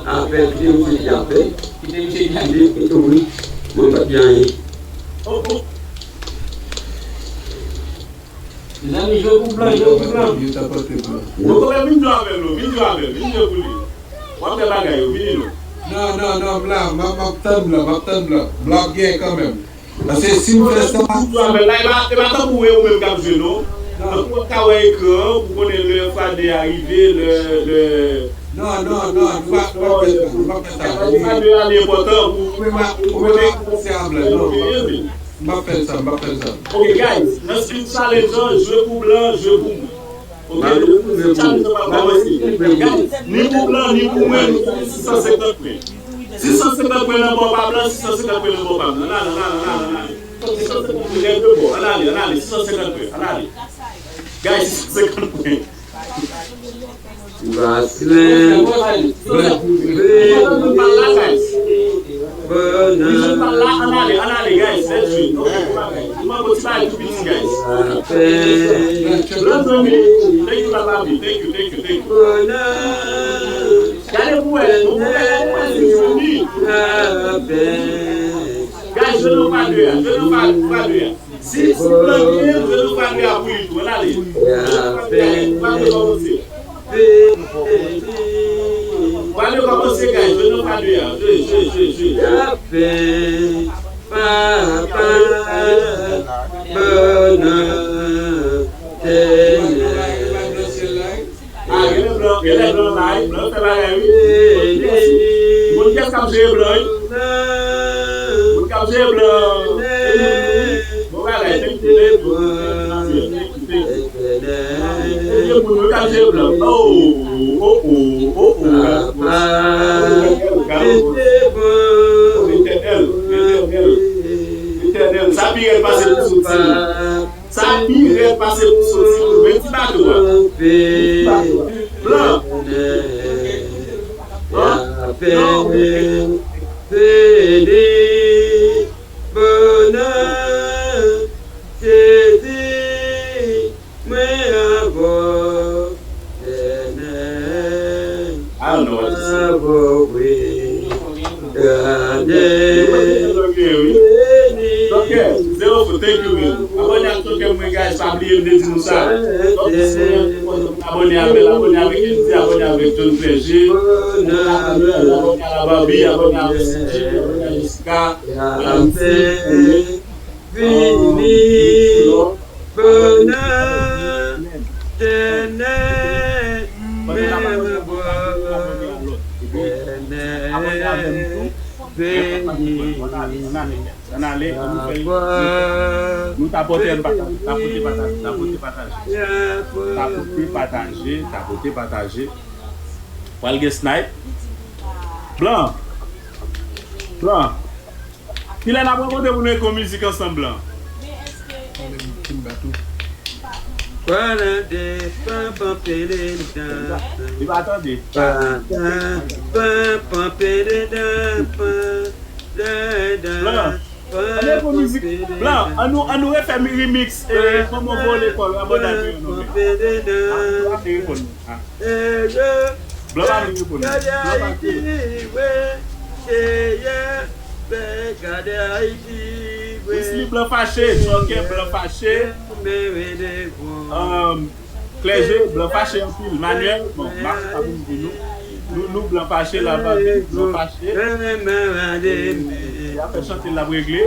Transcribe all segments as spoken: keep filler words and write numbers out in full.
Apèl, kite misye di apèl. Kite misye di apèl. Wi, mwen pa t di anyen. Oh, oh. Mezanmi, jwe pou blan, jwe pou blan. Yo ta pote blan. Bon, kòmè, vin jwe avè nou, vin jwe avè l, vin jwe pou li. W ap fè bagay yo, vini non. Non, non, non, blan, m ap, m ap tann blan, m ap tann blan. Blan ap genyen kanmenm. Paske si m fè sa. Vin jwe avè l la, e pa, e pa tankou e ou menm k ap jwe non. Non. Tankou w ap ka wè ekran an, pou konnen lè Fradè a rive, lè, lè. Non, non, non, nou pa, nou pa fè sa, nou pa fè sa. Fradè a li enpòtan pou, pou konnen. Ou pa, ou pa fè sa, blan, non, ou pa fè sa. M p ap fè l sa, m p ap fè l sa. Ok, guys, nan speed challenge an, jwe pou blan, jwe pou mwen. Ok, speed challenge an p ap kòmanse. Guys, ni pou blan, ni pou mwen, nou gen sis san senkant pwen. Sis san senkant pwen nan bò pa blan, sis san senkant pwen nan bò pa m. Ann ale, ann ale, ann ale, ann ale. Sis san senkant pwen, lè de bò. Ann ale, ann ale, sis san senkant pwen, ann ale. Guys, sis san senkant pwen. Vasilin, Blan, Blan, Blan, Blan, guys, let's go. Blan, zanmi, thank you, la papi, thank you, thank you, thank you. Gade pou wè, pou wè, pou wè si jwenn li. Guys, jwenn nan pa de a, jwenn nan pa, pa de a. Si, si blan genyen, jwenn nan pa de a pou li tou. Ann ale. Jwenn nan pa de a, pa de kòmanse. Pa de kòmanse, guys, jwenn nan pa de a. Jwe, jwe, jwe, jwe. Papa, blan, tènè. Ah, genlè blan, genlè blan la, wi, blan fè bagay, wi. Moun kiyès k ap jere blan, wi? Moun k ap jere blan. Bon bagay, thank you, thank you, thank you, thank you. Ebyen, moun yo k ap jere blan. Oh, oh, oh, oh, oh. Gade, gade, gade. Letènèl, Letènèl, Letènèl. Sa pi rèd pase pou soti. Sa pi rèd pase pou soti pou men ti bato a. Ti bato a. Blan. Blan. Blan. Mwen avè w, Etènèl. I don't know what to say. Avè w, wi. Gade. Tonke, zero foot, thank you, man. Abòne ak tonke mwen, guys, pa bliye m te di nou sa. Donk, si w abòne avè l, abòne avèk Andy, abòne avèk John Clergé, abòne avèk la Barbie, abòne avèk Cindy, abòne avèk Jessica, Ramsey, vini, bònè, tènè, menm bò, tènè, vini. Ann ale, ann fè, nou tapote, ann pataje, tapote, pataje, tapote, pataje. Tapote, pataje, tapote, pataje. Pral gen snipe. Blan. Blan. Kilè n ap rankontre pou nou ekri yon mizik ansanm, Blan? Li pa tande. Blan, ann ekri yon mizik. Blan, ann nou, ann nou refè mi remix, e, kòman w vole kò l, abòne ak nou, non, men. Blan pa vle reponn. Blan pa vle reponn. Blan pa vle reponn. Wesley, blan fache. Tonke, blan fache. Um, Clergé, blan fache anpil. Manuel, bon, m ap, ap di nou. Nou, nou blan fache, la pa vle, blan fache. Y ap fè chante l ap regle.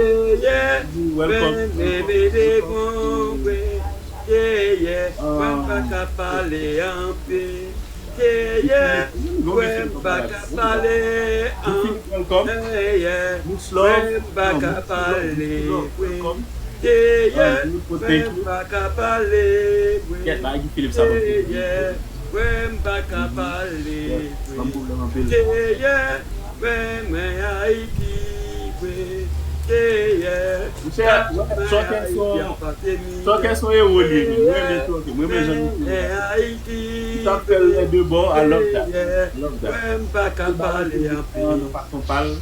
Welcome. Mwen pa ka pale anpil. Yeye, mwen pa ka pale anpil. Yeye, mwen pa ka pale vre. Yeye, mwen pa ka pale vre. Yeye, mwen pa ka pale vre. Yeye, mwen, mwen Ayiti vre. Yeye, Tonke se yon, Tonke se yon ewo li ye, men. Mwen renmen Tonke, mwen renmen jan li fè. Li t ap fè l lè de bò, I love that. I love that. Mwen pa ka pale anpil. Nan fason pa l.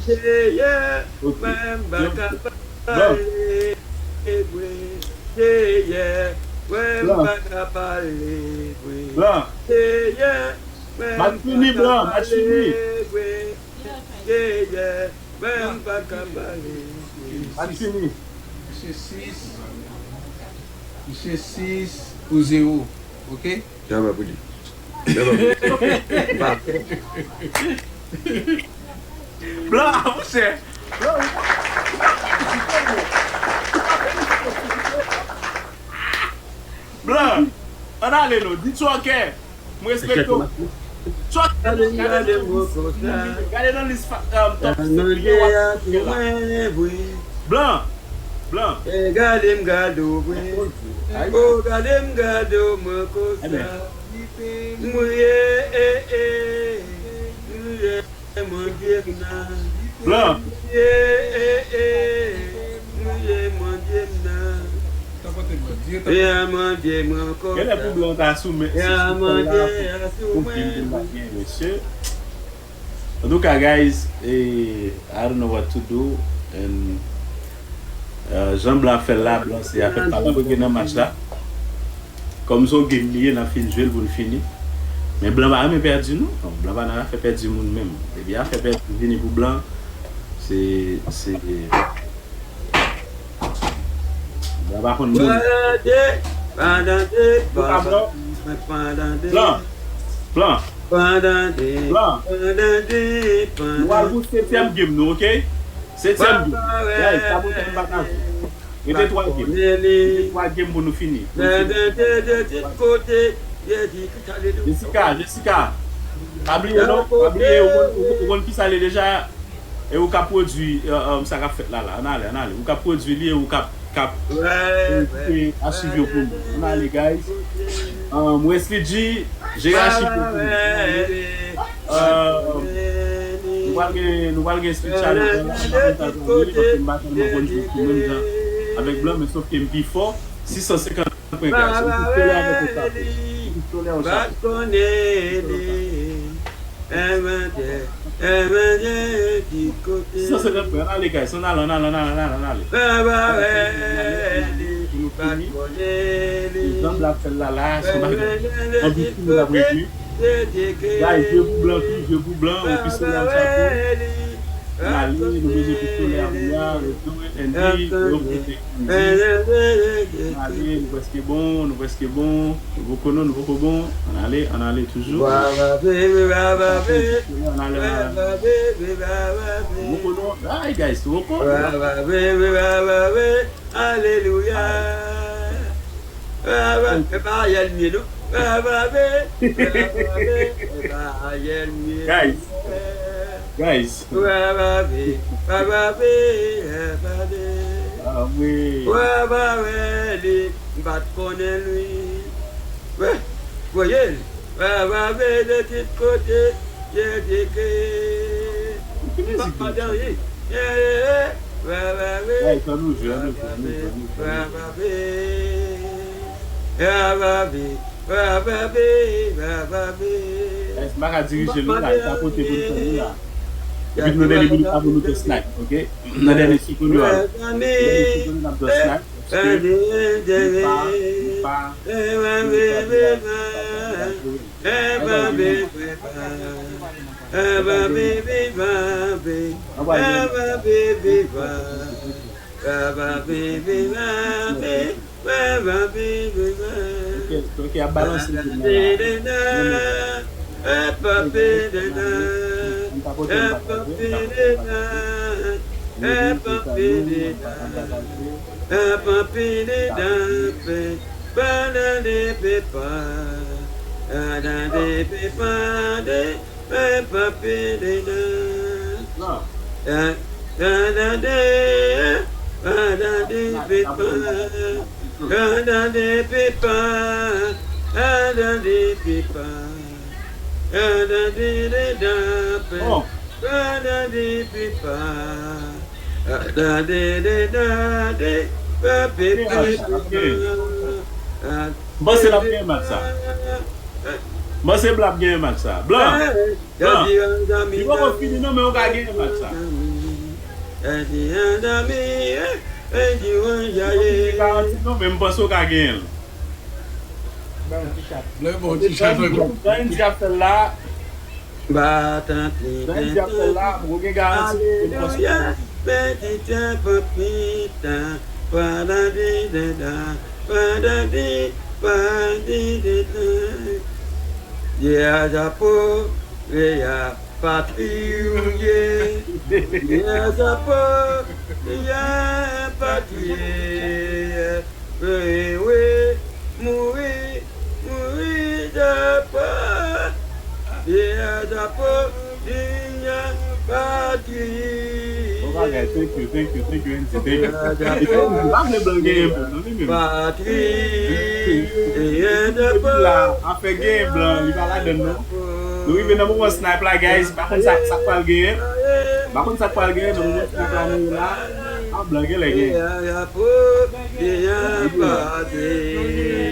Ok. Blan. Blan. Blan. Match fini, Blan, match fini. Yè, yè, men m pa ka pale. Al fini. Misye sis, misye sis pou zewo. Ok? Sa va pou li. Sa va pou li. Blan, monchè. Blan, ann ale non. Di Tchòkè. Mwen respekte w. Tchòkè, gade nan lis. Gade nan lis top sèt yo w ap la. Blan. Blan. E gade m gade w vre. O gade m gade w mwen konsa. M riye, e, e. M riye, Bondye m nan. Blan. M riye, e, e. M riye, Bondye m nan. E a Bondye mwen konsa. Genlè pou Blan ta sou men. E a Bondye a sou mwen. Mesye. Antouka, guys, eh, I don't know what to do. And, uh, jan Blan ap fè l la, Blan se afè pale pou gen nan match la. Kòm se yon game li ye, n ap fin jwe l pou n fini. Men Blan pa renmen pèdi, non. Non, Blan pa nan afè pèdi moun menm. Depi afè pèdi vini pou Blan, se, se, Blan pa konn moun. Blan, Blan, Blan, Blan. Nou al pou setyèm game nou, ok? Setyèm game. Guys, sa pou fè m pataje. Rete twa game. Rete twa game pou nou fini. Pou nou fini. Jessica, Jessica. Pa bliye non, pa bliye, ou konn, ou konn, ou konn kisa l ye deja. E ou ka pwodui, eh, eh, sa k ap fèt la, la. Ann ale, ann ale. Ou ka pwodui li e ou ka, ka, eh, eh, achiv yo pou nou. Ann ale, guys. Um, Wesley G, Jerachi pou nou. Um, nou pral gen, nou pral gen street challenge la, m pa konn sa l pral ye, paske m pa tèlman konn jwe sou menm jan avèk Blan, men sof ke m pi fò. Sis san senkant pwen, guys. Yon pistolè avèk yon chapo. Yon pistolè, yon chapo. Sis san senkant pwen, ann ale, guys. Ann ale, ann ale, ann ale, ann ale, ann ale. Pou nou fini. Jan Blan ap fè l la, la, se yon bagay. Anpil moun ap regle. Guys, jwe pou Blan tou, jwe pou Blan, yon pistolè, yon chapo. Ann ale, nou bezwen pistolè a kounye a, let's do it, Andy, yo kote. Ann ale, nou prèske bon, nou prèske bon. Nou poko non, nou poko bon. Ann ale, ann ale toujou. Ann ale, ann ale. Nou poko non. Ay, guys, nou poko. Alelouya. E pa Ariel m ye non. Guys. Guys. Ah, wi. M pa t konnen li. Wè, voye l. Wè, wè, wè, de tout kote, ye dike. M pa pa danye. Ye, ye, ye. Wè, wè, wè. Wè, ann nou jwe, ann nou jwe, ann nou jwe, ann nou jwe. Wè, wè, wè. Wè, wè, wè. Wè, wè, wè. Wè, wè, wè. Guys, m pa ka dirije nou la, e tapote pou n fè nou la. Epi nou dènye minit la pou nou te snipe, ok? Nan dènye segonn yo a. Nan dènye segonn yo n ap jwe snipe. Paske li pa, li pa, li pa, li pa, Ok, ok, ap balanse l kounye a la. Mwen menm. M pa pote, m pa pote, m pa pote. Mwen vin pou sa nou, mwen pa konn sa k ap jwe. Non. Bon. M panse l ap genyen match sa. M panse Blan ap genyen match sa. Blan, Blan, li poko fini non, men ou ka genyen match sa. M pa gen garanti non, men m panse ou ka genyen l. Blan, bon, ti chat, blan. Jan Andy ap fè l la, Batan ti Menm si ap fè l la, mwen gen garanti pou l pran sou Alelouya, men ti tè pa pita, pa da di de da, pa da di, pa di de da. Ye a japo, ye a patriye, ye a japo, ye a patriye. Wi, wi, mouri, mouri, Japo. Viva Japo, viva patri. Bon bagay, thank you, thank you, thank you, N T, thank you. Viva Japo, e pa vle blan genyen blan, non, li menm. Patri. Viva Japo. La, afè genyen blan, li pa ladann, non. Nou rive nan moman snipe la, guys. M pa konn sa, sa k pral genyen. M pa konn sa k pral genyen nan moman snipe la nou ye la. A, blan genlè genyen.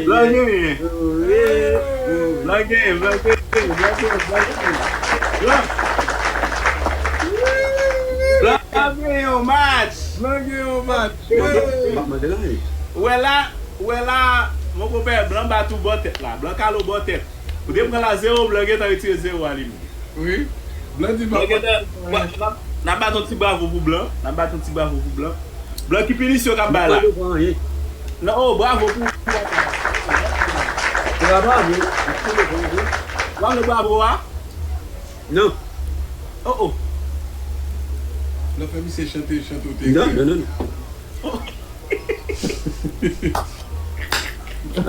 Blan genyen. Blan genyen, blan genyen, blan genyen, blan genyen. Blan. Blan genyen yon match. Blan genyen yon match. Ou wè la, ou wè la, mon konpè, blan bat ou bò tèt la. Blan kale w bò tèt. Ou te pran la zewo, blan gentan retire zewo a li menm. Wi. Blan di m ap... N ap, n ap bat yon ti bravo pou blan. N ap bat yon ti bravo pou blan. Blan ki pinisyon k ap bay la? Non, oh, bravo pou... Bravo. Bravo, bravo a. Non. Oh, oh. Nan fè misye chante, chante w te... Non, non, non, non. Oh.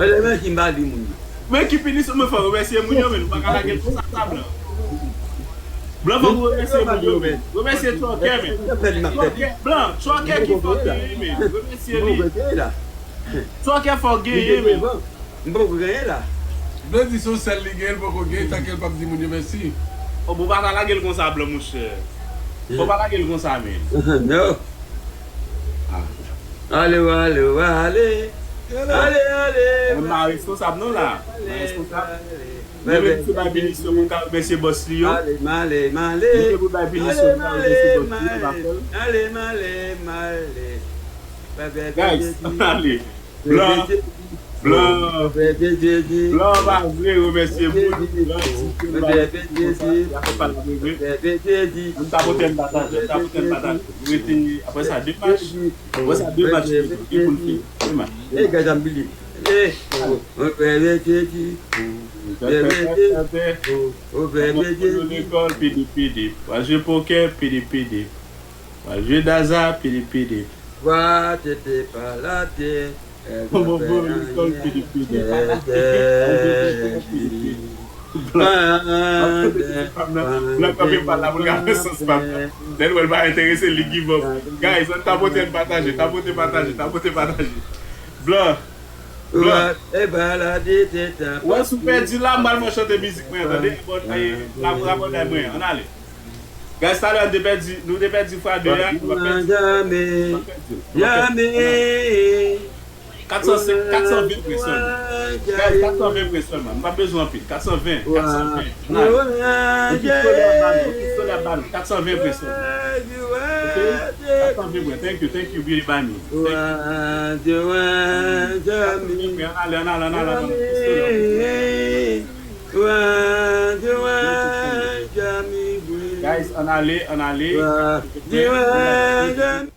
Alè, men ki m pa di moun yo. Men ki pinisyon, men fò remèsye moun yo, men nou pa ka lage l konsa sa, blan. Blan, fò nou remèsye moun yo, men. Remèsye Chòkè, men. Chòkè, blan, Chòkè ki fò genyen, men. Remèsye li. Chòkè fò genyen, men. M poko genyen la. Blan di se yon sèl li genyen, li poko genyen, tanke l p ap di moun yo mèsi. Oh, bon, pa ta lage l konsa, blan, monchè. Fò pa lage l konsa, men. Non. Ale, ale, ale. Ale, ale. Mwen pa responsab non la. Mwen responsab. Mwen menm se bay pinisyon pou ka remèsye bòs li yo. Ale, male, male. Mwen se pou bay pinisyon pou ka remèsye bòs li yo, pa fè l. Ale, male, male. Guys, ale. Blan. Blan. Blan pa vle remèsye moun. Blan di ke l pa responsab, y ap fè pa l vre. Ann tapote, ann pataje, ann tapote, ann pataje. Nou rete apre sa de match. Apre sa de match ki pou n fini. De match. E gaz ann bili. E o, o bebe Jezi. O bebe Jezi. Lekòl, pidi pidi. Pral jwe pokè, pidi pidi. Pral jwe daza, pidi pidi. Vwa tete pa latè. Bon, bon, bon, lekòl, pidi pidi. Pidi pidi. Blan. Blan kanpe pa la pou l ka fè sans pa. Lè l wè l pa enterese, li give up. Guys, ann tapote, ann pataje, tapote, pataje, tapote, pataje. Blan. Blan. Wè, si w pèdi la, m pral fè w chante mizik mwen, tande? Bon, e, la, rapòt mwen, ann ale. Guys, talè nou te pèdi, nou te pèdi fwa de a, nou pa pèdi. Nou pa pèdi. Nou pa pèdi. Kat san senk, kat san ven pwen sèlman. Guys, kat san ven pwen sèlman. M pa bezwen anpil. Kat san ven, kat san ven. Ann ale. Yon ti solè ap ba nou, yon ti solè ap ba nou. Kat san ven pwen sèlman. Ok? Kat san ven pwen. Thank you, thank you, Billy Bami. Thank you. Kat san ven pwen. Ann ale, ann ale, ann ale, ann ale. Yon ti solè. Guys, ann ale, ann ale.